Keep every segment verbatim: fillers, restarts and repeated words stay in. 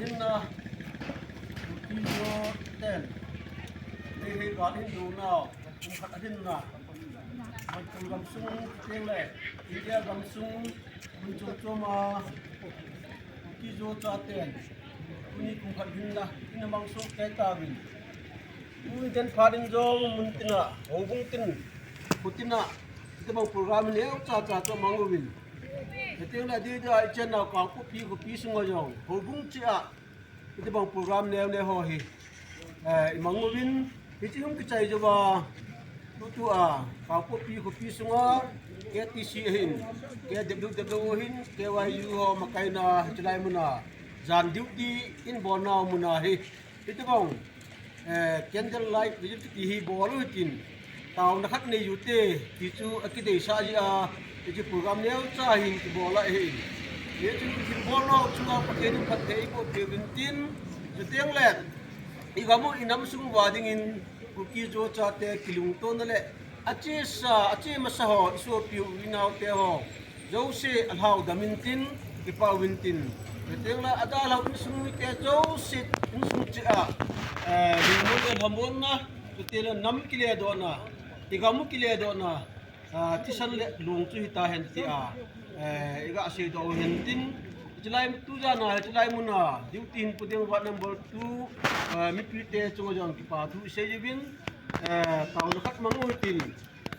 Hinna, Kuki-Zo ten, hei hei gal hin luna, kum khat hinna, Manipur gamsung teng le, India gamsung, mun chom chom a, Kuki-Zo chaten, tuni kum khat hinna, ina mang soh kei tauvin. Tuni ten phat in jong mun tina, houbung tin, kho tina, hitobang program neocha cha chu mang uvin. Hiteng le adeh deh a i chennau Kangpokpi khopi sunga jong, houbung cheh a, hitobang program neo neo ho hi, eh, i mang uvin, hiche hung kichai jouva, tutua, Kangpokpi khopi sunga, K T C ahin, K W W ahin, K Y U ho makaina, hiche lai muna, jan duty in bolnau muna hi, hitobang, eh, candle light vigil kiti hi bol u hitin, taona khat nei ute, ti chu akideisah jeh a, hiche program neocha hin kibol ahi. Hichun thilbol nau chunga Pathen in phatthei eiboh peh uvin tin, chuteng le, i gam u i nam sung uva dingin, Kuki-Zo chate kilungtona le, achesa, ache masa ho, i sopi u i naote ho, jouse alhau dam intin, kipah uvin tin. Chuteng le adalhau insung mite jouse insung cheh a, eh, lungmon le lhamonna, chuteng le nam kiledohna, i gam u kiledohna, ah, thisan le long chu hitahen tia, eh, i gaseidoh u hen tin. Hiche lai tujan a, hiche lai muna, duty hin po ding uva number two, eh, mipite chunga jong kipa thu i sei uvin, eh, taona khat mang u hitin,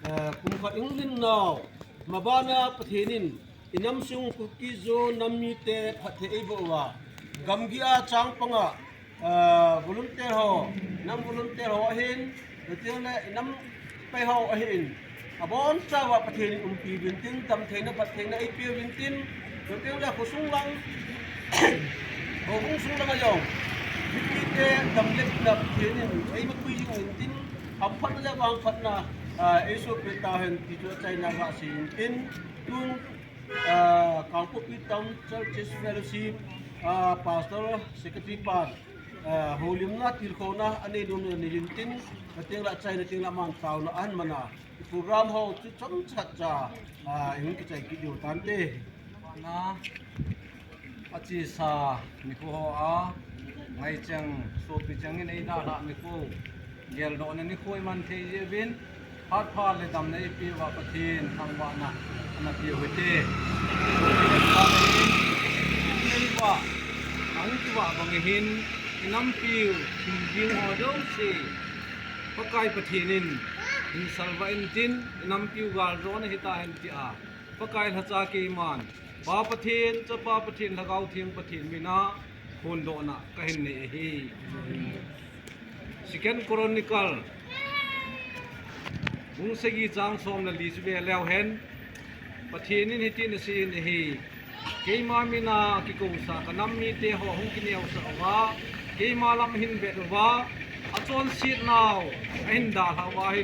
eh, kum khat i hung lhin nau, mabana Pathen in, i nam sung Kuki-Zo nam mite phatthei eiboh uva, gamgi a chang panga, ah, volunteer ho, nam volunteer ho ahin, chuteng le i nam pai ho ahin, abonchauva Pathen in umpi uvin tin, damtheina, phattheina eipeh uvin tin, chuteng le khosung lang, houbung sung langa jong, mipite dam le pina Pathen in eimapui jing uvin tin, hamphatna le vangphatna, ah, eisoh peh tahen ti chu achaina gasei in tin, tun, ah, Kangpokpi Town Churches Fellowship, ah, Pastor Secretary pan, ah, houlimna tilkhouna anei nom le nei uvin tin, chuteng le achaina teng le aman taona ahin mana, i program ho chu chomcha cha, ah, i hung kichai kit diu tante. Mana, achesa nikho ho a, ngaichang, sopi chang in eidalhah nikho, geldohna nikho iman thei jeh uvin, phat pha le damna eipeh uva Pathen thangvahna ana peh u hite. Pathen thangvahna in, ahung kivah bang ahin, i nampiu thil ding ho jouse, Pakai Pathen in, hin salvah intin, i nampiu galjona hitahen tia, Pakai lhacha keiman, Pa Pathen, Chapa Pathen, Lhagao Theng Pathen mina, phondohna kahin nei ahi. Second Chronicle, bung sagi chang som le li chu ve leu hen, Pathen in hitin asei in ahi, keima mina kikousa ka nam mite ho hung kineosah uva, keima lam ahin vet uva, achonsetnau ahin dalhah uva ahi.